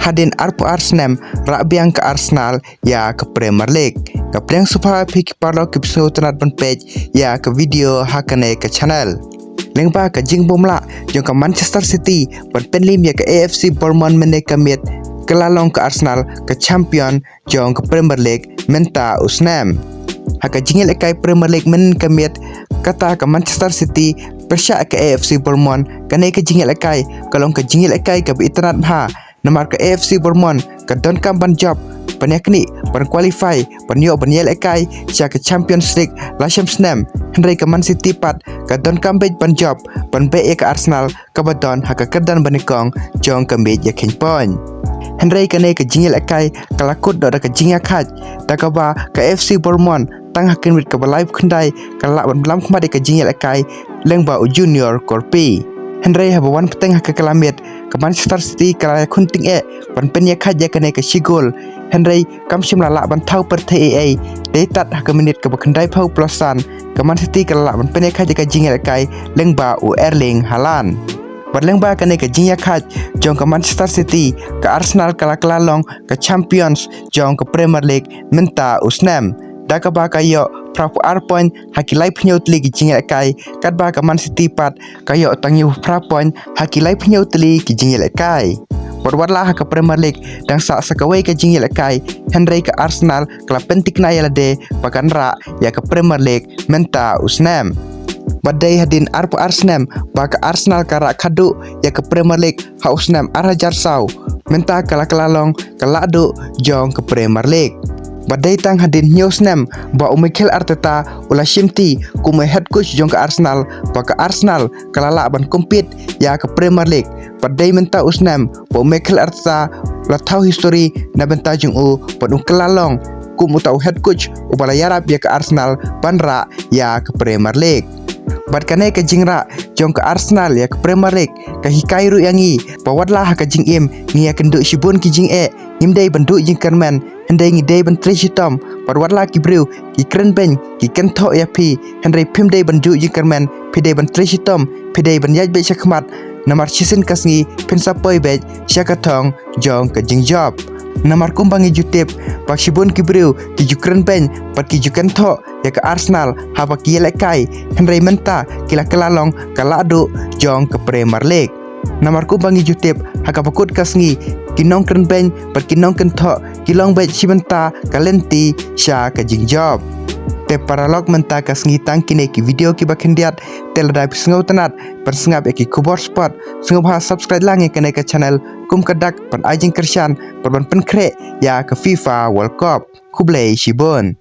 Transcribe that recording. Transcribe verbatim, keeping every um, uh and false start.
Hadien arphew ar snem rah biang ka Arsenal ïa ka Premier League. Nga pdiang sngewbha ïa phi ki paralok kiba sngewtynnat ban peit ïa ka video ha kane ka channel. Lyngba ka jingbymlah jong ka Manchester City ban pynliem ïa ka A F C Bournemouth mynne ka miet, ka la long ka Arsenal ka champion jong ka Premier League mynta u snem. Ha ka jingïalehkai Premier League mynne ka miet, kata ka Manchester City pyrshah ka A F C Bournemouth. Kane ka jingïalehkai ka long ka jingïalehkai kaba itynnad bha, namar ka A F C Bournemouth ka donkam ban jop, ban ïaknieh, ban qualify, ban ïoh ban ïalehkai sha ka Champions League la shem snem. Hynrei ka Man City pat ka donkam beit ban jop, ban beh ïa ka Arsenal kaba don ha ka kyrdan banyngkong jong ka miej ïakheiñ point. Hynrei kane ka jingïalehkai ka la kut noh da ka jingïakhaid, da kaba ka A F C Bournemouth tang ha ka miet kaba laiphew khyndai ka la lah ban lam khmat ïa ka jingïalehkai lyngba u Junior Korpi. Hynrei haba wan bteng ha ka kylla miet, ka Manchester City ka la ïakhun tyngeh ban pynïakhaid ïa kane ka shi gol. Hynrei kam shym la lah ban thaw pyrthei ei ei. Dei tad ha ka minit kaba khyndaiphew plus san, ka Man City ka la lah ban pynïakhaid ïa ka jingïalehkai lyngba u Erling Haaland. Bad lyngba kane ka jingïakhaid jong ka Manchester City, ka Arsenal ka la kylla long ka champions jong ka Premier League mynta u snem, da kaba ka ïoh phraphew ar point ha ki laiphew hynñiew tylli ki jingïalehkai, katba ka Man City pat ka ïoh tang hynñiewphew phra point ha ki laiphew hynñiew tylli ki jingïalehkai. Bad watla ha ka Premier League dang sah sa kawei ka jingïalehkai, hynrei ka Arsenal ka la pynthikna ïa lade ba kan rah ïa ka Premier League mynta u snem. Bad dei hadien arphew ar snem ba ka Arsenal ka rah khadduh ïa ka Premier League ha u snem ar hajar saw. Mynta ka la kylla long ka lahduh jong ka Premier League. Bad dei tang hadien hynñiew snem ba u Mikel Arteta u la shimti kum u head coach jong ka Arsenal, ba ka Arsenal ka la lah ban compete ïa ka Premier League. Bad dei mynta u snem ba u Mikel Arteta u la thaw history na bynta jong u, bad u kylla long kum uta u head coach uba la ïarap ïa ka Arsenal ban rah ïa ka Premier League. Bad kane ka jingrah jong ka Arsenal ïa ka Premier League ka hikai ruh ïa ngi ba watla ha ka jingim ngi ïakynduh shibun ki jingeh, ngim dei ban duh jingkyrmen, hynrei ngi dei ban trei shitom. Bad watla ki briew ki kren beiñ, ki kynthoh ïa phi, hynrei phim dei ban duh jingkyrmen, phi dei ban trei shitom, phi dei ban ïaid beit shakhmat, namar shisien ka sngi phin sa poi beit sha ka thong jong ka jingjop. Namar kumba ngi ju tip ba shibun ki briew ki ju kren beiñ bad ki ju kynthoh ïa ka Arsenal haba ki ïalehkai, hynrei mynta ki la kylla long ka lahduh jong ka Premier League. Namar kumba ngi ju tip, ha kaba kut ka sngi ki nongkren beiñ bad ki nongkynthoh ki long beit shi bynta ka lynti sha ka jingjop. Te paralok, mynta ka sngi tang kine ki video kiba khyndiat. Te lada phi sngewtynnat ban sngap ïa ki khubor sport, sngewbha subscribe lang ïa kane ka channel kum ka dak ban ai jingkyrshan bad ban pynkhreh ïa ka FIFA World Cup. Khublei shibun.